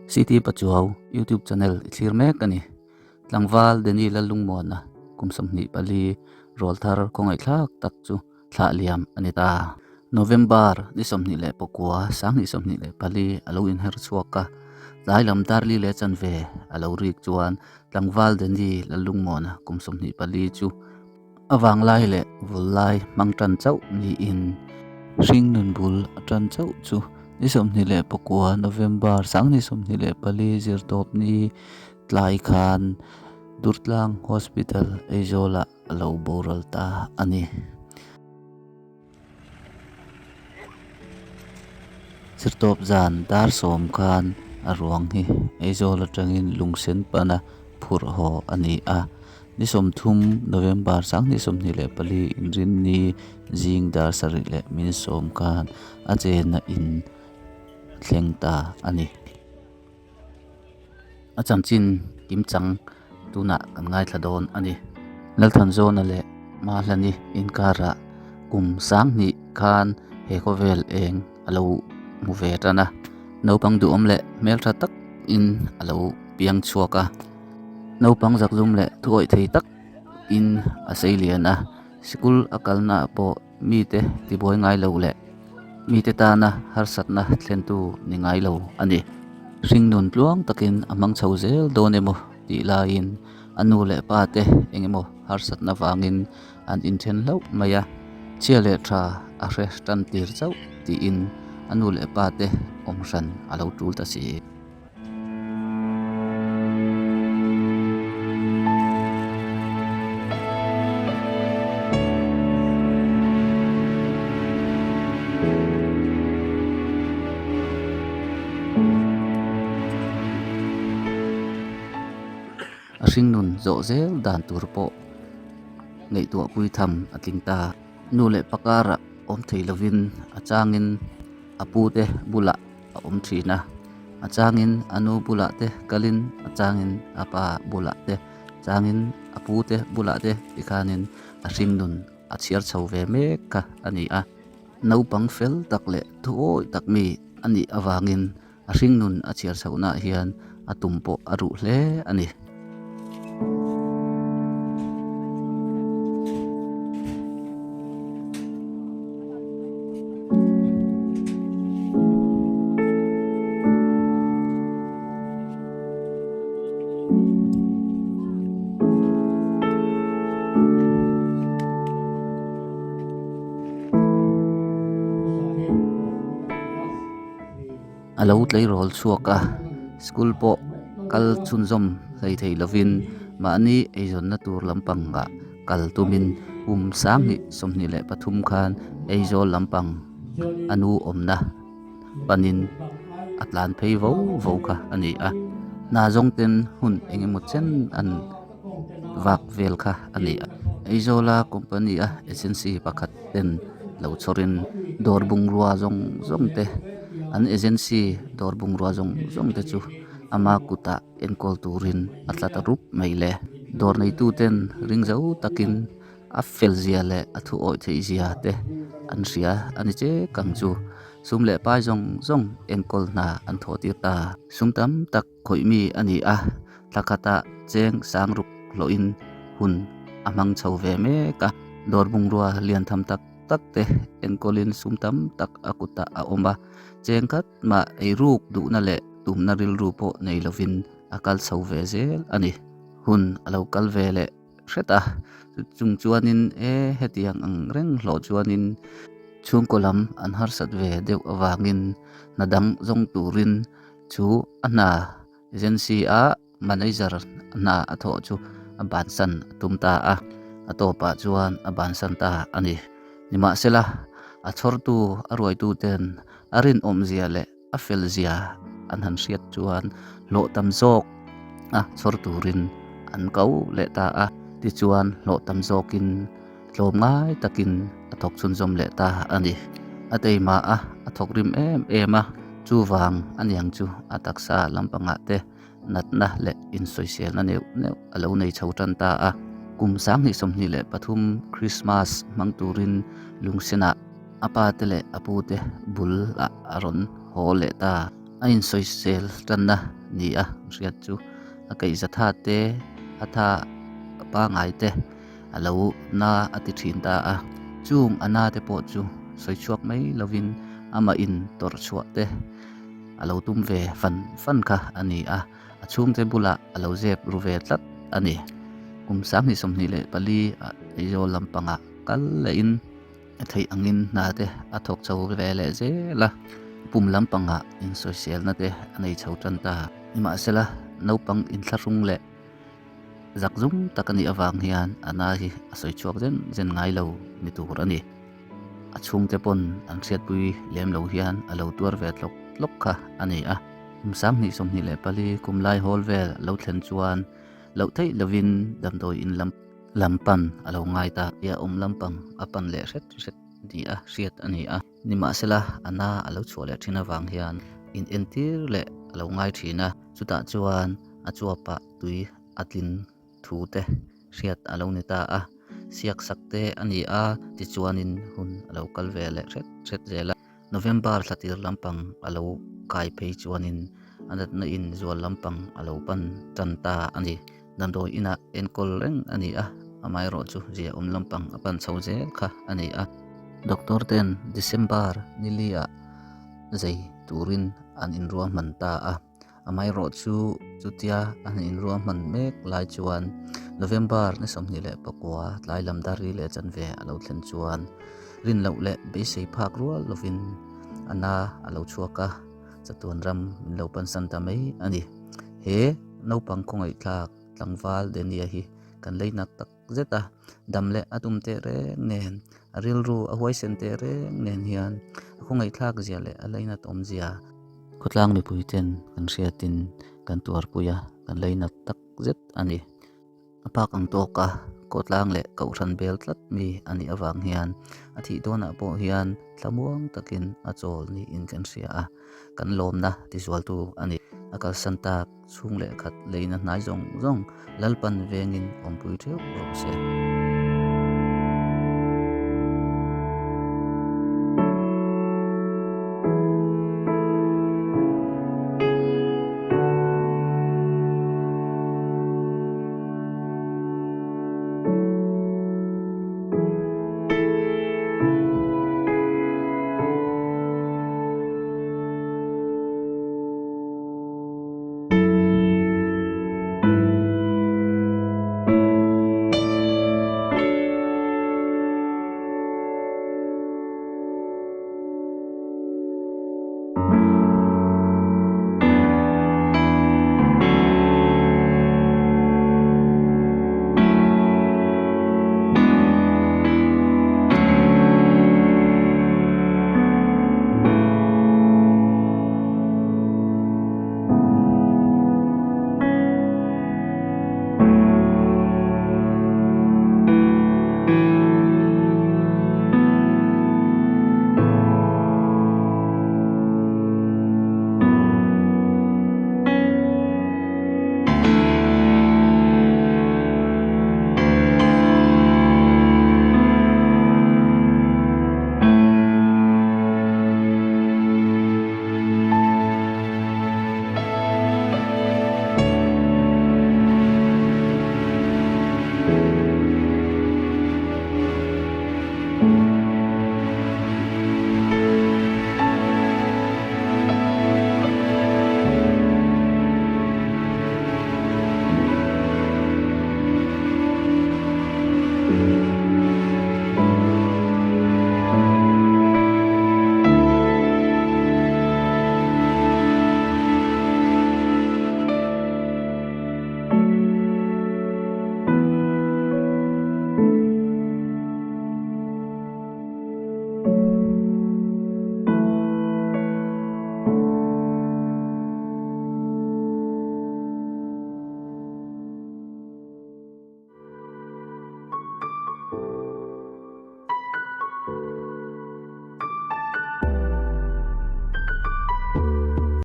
City Pachuau YouTube channel i thlir mek a ni. Tlangval Danny Lallungmuana kum 24 rawlthar khawngaihthlak tak chu thlah liam a ni ta. November ni 29 2024 a lo inher chhuak a, tlai lam dar li leh chanve a lo rik chuan Tlangval Danny Lallungmuana kum 24 chu a vanglai leh vul lai hmang tan chauh niin hringnun bul a tan chauh chu ni 29 November 2024 zirtawp ni tlai khan Durtlang Hospital Aizawlah a lo boral ta a ni. Zirtawp zan dar sawm khan a ruang hi Aizawl atangin lungsen pana phurh haw a ni a. Ni 30 November 2024 inrinni zing dar sarih leh min sawm khan a chenna in thleng ta a ni. A chanchin kimchang tunah kan ngaithla dawn a ni. Lalthanzawna leh Mahlani inkarah kum 2000 khan he khawvel eng a lo hmu ve tan a. Naupang duhawm leh hmeltha tak in a lo piang chhuak a. Naupang zakzum leh thuawih thei tak in a sei lian a. Sikul a kalna ah pawh mite tibuai ngai lo leh mite tana harsatna thlentu ni ngai lo a ni. Hringnun tluang takin a hmang chho zel dawn emaw tih laiin a nu leh pa te eng emaw harsatna vangin an inthen hlauh mai a, chhia leh tha a hre tan tir chauh tiin a nu leh pa te awm hran a lo tul ta si. A hringnun zawh zel dan tur pawh ngaihtuah pui tham a tling ta. Nu leh pa karah awm thei lovin a changin a pute bulah a awm thin a, a changin a nu bulah te kalin a changin a pa bulah te changin a pu te bulah te tikhanin a hringnun a chhiar chho ve mek kha a ni a. Naupang fel tak leh thuawi tak mi a nih avangin a hringnun a chhiar chhohnaah hian a tum pawh a ruh hle a ni. A lo tleirawl chhuak a, school pawh kal chhunzawm hlei thei lovin mahni eizawnna tur lampangah kal tumin kum 2023 khan Aizawl lampang a nu awmna panin a tlan phei vo vo kha a ni a, hna zawng ten hun eng emaw chen an vak vel kha a ni a. Aizawla company a agency pakhat ten lo chhawrin dawr bungrua zawng zawng te an agency dawr bungrua zawng zawng te chu ama kutah enkawl turin a tla ta rup mai le. Dawr neitu ten ring zo takin a fel zia leh a thu awih theih zia te an hria a ni chek ang chu. Sum leh pai zawng zawng enkawl hna an thawh tir ta. Sum tam tak khawih mi a ni a, thla khatah cheng sang ruk hlawhin hun a hmang chho ve mek a. Dawr bungrua lian tham tak tak te enkawlin sum tam tak a kutah a awm a, cheng khat mah ei ruk duhna leh tumna rilru pawh nei lovin a kal chho ve zel a ni. Hun a lo kal ve leh hret a, chung chuanin e hetiang ang reng hlawh chuanin chhungkaw lam an harsat ve deuh avangin hna dang zawng turin chu a hna agency a manager hna a thawh chu a bansan a tum ta a, a tawpah chuan a bansan ta a ni. Nimahsela a chhawrtu a ruaitu ten a rinawmzia leh a fel zia an han hriat chuan hlawh tam zawk a chhawr turin an ko leh ta a, tichuan hlawh tam zawkin tlawm ngai takin a thawk chhunzawm leh ta a ni. A teima a, a thawk rim em em a, chuvang a niang chu a taksa lampangah te natna leh insawiselna neuh neuh a lo nei chho tan ta a. Kum 2023 Krismas hmang turin lungsenah a pa te leh a pu te bul ah a rawn haw leh ta. A insawisel tanna ni a hriat chu a kaihza tha te, a tha pangai te a lo na a ti thin ta a. Chung a na te pawh chu sawi chhuak mai lovin amah in tawrh chhuah te a lo tum ve fan fan kha a ni a, a chhungte bulah a lo zep ru ve tlat a ni. Kum 2024 ah Aizawl lampangah kal lehin A theih angin hna te a thawk chho ve leh zel a, pum lampangah insawiselna te a nei chho tan ta. Nimahsela, naupang inthlahrung leh zakzum tak a nih avang hian a na hi a sawi chhuak zen zen ngai lo ni tur a ni. A chhungte pawn an hriatpui lem lo hian a lo tuar ve tlawk tlawk kha a ni a. Kum 2024 kum lai hawl vel lo thlen chuan loh theih lovin damdawi in lam Lam pan a lo ngai ta. Tia awm lampang a pan leh hret hret ni a hriat a ni a. Nimahsela a na a lo chhuah leh thin avang hian in entir leh a lo ngai thin a. Chutah chuan a chuapah tui a tlin thu te hriat a lo ni ta a. Siak sak te a ni a, tichuanin hun a lo kal ve leh hret hret zel a. November thla tir lampang a lo kai phei chuanin a natna in zual lampang a lo pan tan ta a ni. Damdawi inah enkawl reng a ni a, amaherawhchu zia awm lampang a pan chho zel kha a ni a. Doctor ten December ni li ah zei turin an inruahman ta a, amaherawhchu chutia an inruahman mek lai chuan November ni 29 tlai lam dar ri leh chanve a lo thlen chuan rin loh leh beisei phak rual lovin a na a lo chhuak a, chatuan ram min lo pansan ta mai a ni. He naupang khawngaihthlak tlangval Denia hi kan lei nak tak zet a, dam leh a tum teh reng nen, a rilru a huaisen teh reng nen hian a khawngaihthlak zia leh a leinat awm zia khawtlang mipui ten kan hriatin kan tuarpui a, kan lei nak tak zet a ni. A pak ang tawk a, kawtlang leh kohhran bel tlat mi a nih avang hian a thih dawnah pawh hian thlamuang takin a chawl niin kan hria a, kan lawmna tizualtu a ni. A kalsan tak chhung leh khat leina hnai zawng zawng Lalpan vengin awmpui theuh rawh se.